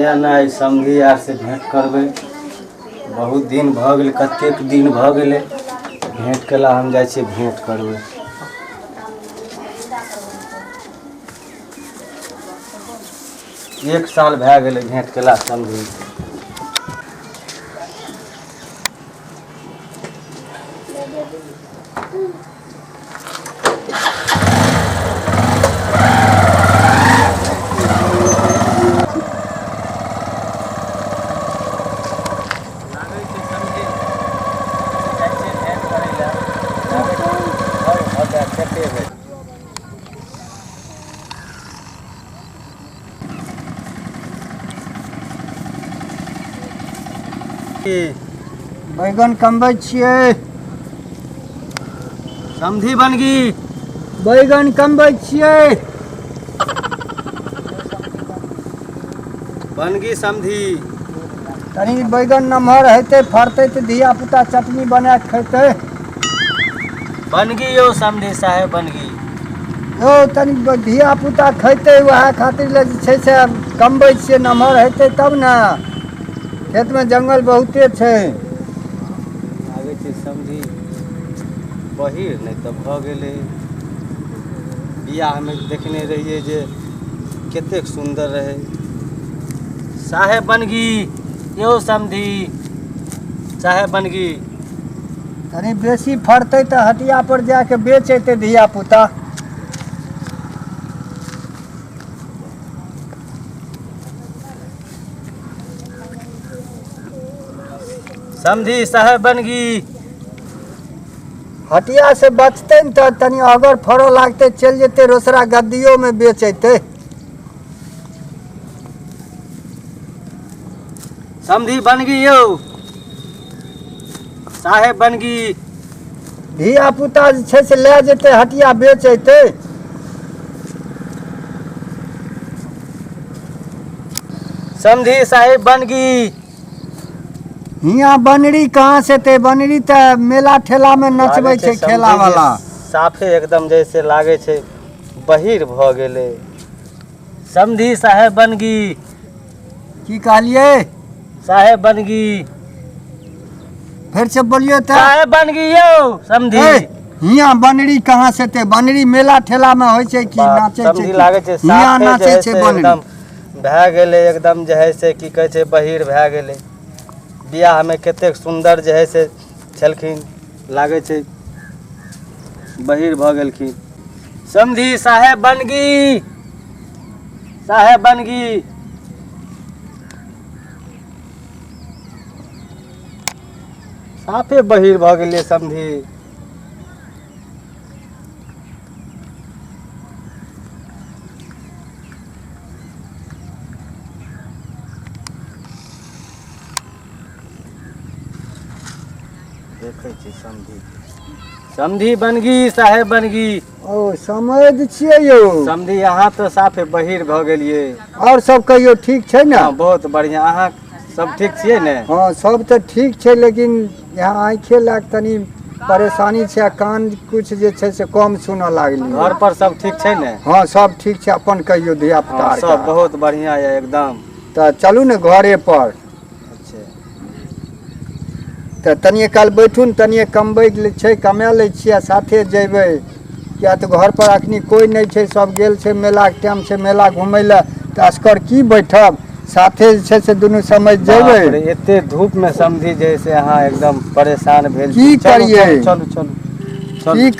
किया नहि समधी आर से भेंट करबै। बहुत दिन भऽ गेलै, कतेक दिन भऽ गेलै भेंट केला। हम जाइ छियै भेंट करबै। एक साल भए गेलै भेंट केला समधी। लागै छै समझी जाइ छै भेंट करै लए। खेते भेल। बैगन कमबै छियै। समधी बनगी। बैगन कमबै छियै। बनगी समधी। तनी बैगन नमहर हेतै, फड़तै तऽ धिया पुता चटनी बना कऽ खेतै। बनगी यौ समधी साहेब बनगी। यौ तनी धिया पुता खेतै, वएह खातिर लए जे छै से कमबै छियै। नमहर हेतै तब ने, खेतमे जंगल बहुते छै। लागै छै समधी बहिर नहि तऽ भऽ गेलै। बियाहमे देखने रहियै जे कतेक सुन्दर रहै। साहेब बनगी यौ समधी साहेब बनगी। तनी बेसी फड़तै तऽ हटिया पर जा कऽ बेच अयतै धिया पुता। समधी साहेब बनगी। हटिया से बचतै ने तऽ तनी अगर फड़ऽ लागतै चलि जेतै रोसड़ा गद्दियोमे बेच अयतै। समधी बनगी यौ साहेब बनगी। धिया पुता जे छै से लए जेतै हटिया बेच अयतै। समधी साहेब बनगी। हियाँ बनरी कहाँ से एतै? बनरी तऽ मेला ठेलामे नचबै छै ठेला वाला। साफे एकदम जैसे लागै छै बहिर भऽ गेलै। समधी साहेब बनगी। की कहलियै? साहेब बनगी। फेर से बोलियौ तऽ। साहेब बनगी यौ समधी। हियाँ बनरी कहाँ से एतै? बनरी मेला ठेलामे होइ छै कि नाचै छै? समधी लागै छै हियाँ नाचै छै बनरी। एकदम भए गेलै, एकदम जे है से की कहै छै बहिर भए गेलै। बियाहमे कतेक सुन्दर जे है से छलखिन, लागै छै बहिर भऽ गेलखिन। समधी साहेब बनगी साहेब बनगी। साफे बहिर भऽ गेलियै समधी। देखै छी समधी। समधी बनगी साहेब बनगी। ओ समझ छियै यौ समधी, अहाँ तऽ साफे बहिर भऽ गेलियै। आओर सब कहियौ, ठीक छै ने? हँ, बहुत बढ़िआँ। अहाँ सब ठीक छियै ने? हँ, सब तऽ ठीक छै, लेकिन यहाँ आँखि लए कऽ तनी परेशानी छै आ कान कुछ जे छै से कम सुनऽ लागलियै। घर पर सब ठीक छै ने? हँ, सब ठीक छै। अपन कहियौ धिया पुता? हँ, सब बहुत बढ़िआँ यऽ एकदम। तऽ चलू ने घरे पर। अच्छा, तऽ तनिए काल बैठू ने, तनिए कमबै छै, कमा लै छियै आ साथे जेबै। किया तऽ घर पर अखनी कोइ नहि छै, सब गेल छै, मेलाके टाइम छै, मेला घुमै लए, तऽ असगर की बैठब? साथे जे छै से दुनू समझ जेबै। बाप रे, एते धूप में समझी जे से अहाँ एकदम परेशान भेल की छी। चलू, करियै? चलू चलू चलू। की